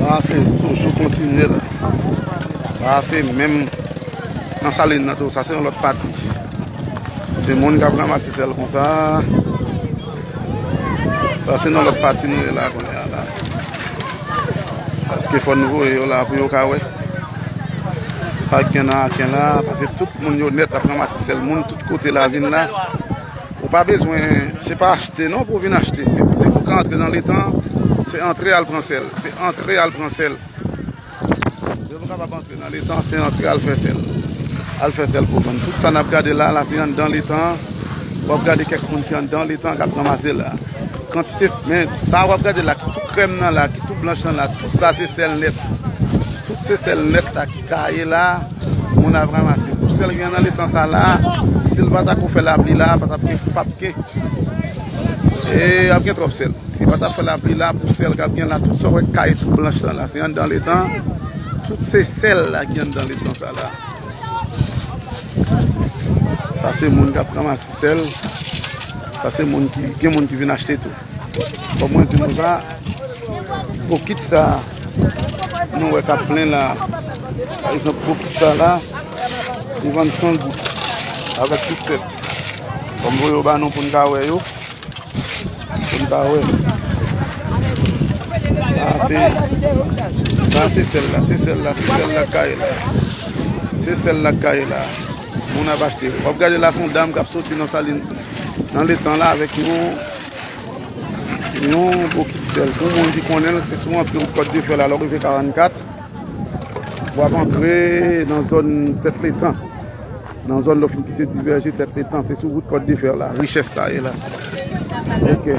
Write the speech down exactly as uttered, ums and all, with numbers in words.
Sa se toujou kontinye la. Sa se menm nan Salin nan tou. Sa se yon lòt pati. Se moun k ap ranmase sèl konsa. Sa se nan lòt pati nou ye la kounye a la. Paske fò n voye yo la pou yo ka wè sa k gen nan aken la. Paske tout moun yo nèt ap ranmase sèl. Moun tout kote la vin la. Ou pa bezwen, se pa achte non pou w vin achte. Se pou, depi w ka antre nan letan, se antre al pran sèl. Se antre al pran sèl. Depi w kapab antre nan letan, se antre al fè sèl. Al fè sèl pou vann. Tout sa n ap gade la, la se anndan letan. W ap gade kèk moun ki anndan letan k ap ranmase la. Kantite, men sa w ap gade la, ki tou krèm nan la, ki tou blanch nan la, tout sa se sèl nèt. Tout se sèl nèt la ki kaye la, moun ap ranmase. Pou sèl gen nan letan sa la, si l pa ta ko fè lapli la, pa t ap gen, p ap gen. E ap gen twòp sèl. Si pa t ap fè lapli la, pou sèl k ap gen la, tout sa w wè k kaye tou blanch lan la, se anndan letan. Tout se sèl la ki anndan letan sa la. Sa se moun k ap ranmase sèl. Sa se moun ki, gen moun ki vin achte tou. Kòm mwen di nou sa, bokit sa nou wè k ap plen la. Pa egzanp, bokit sa la, li vann san goud avèk tout tèt. Kòm voye yo ba nou pou n ka wè yo. Pou n ka wè. Sa se, sa se sèl la, se sèl la, se sèl la k kaye la. Se sèl la k kaye la. Moun ap achte. W ap gade la, se yon dam k ap soti nan Salin, nan letan la avèk yon, yon bokit sèl. Pou moun ki konnen l, se sou antre wout Kòt de Fè la, lè w rive karannkat, w ap antre nan zòn Tèt Letan. Nan zòn lè w fin kite Divèje, Tèt Letan, se sou wout Kòt de Fè la, richès sa ye la. Ok.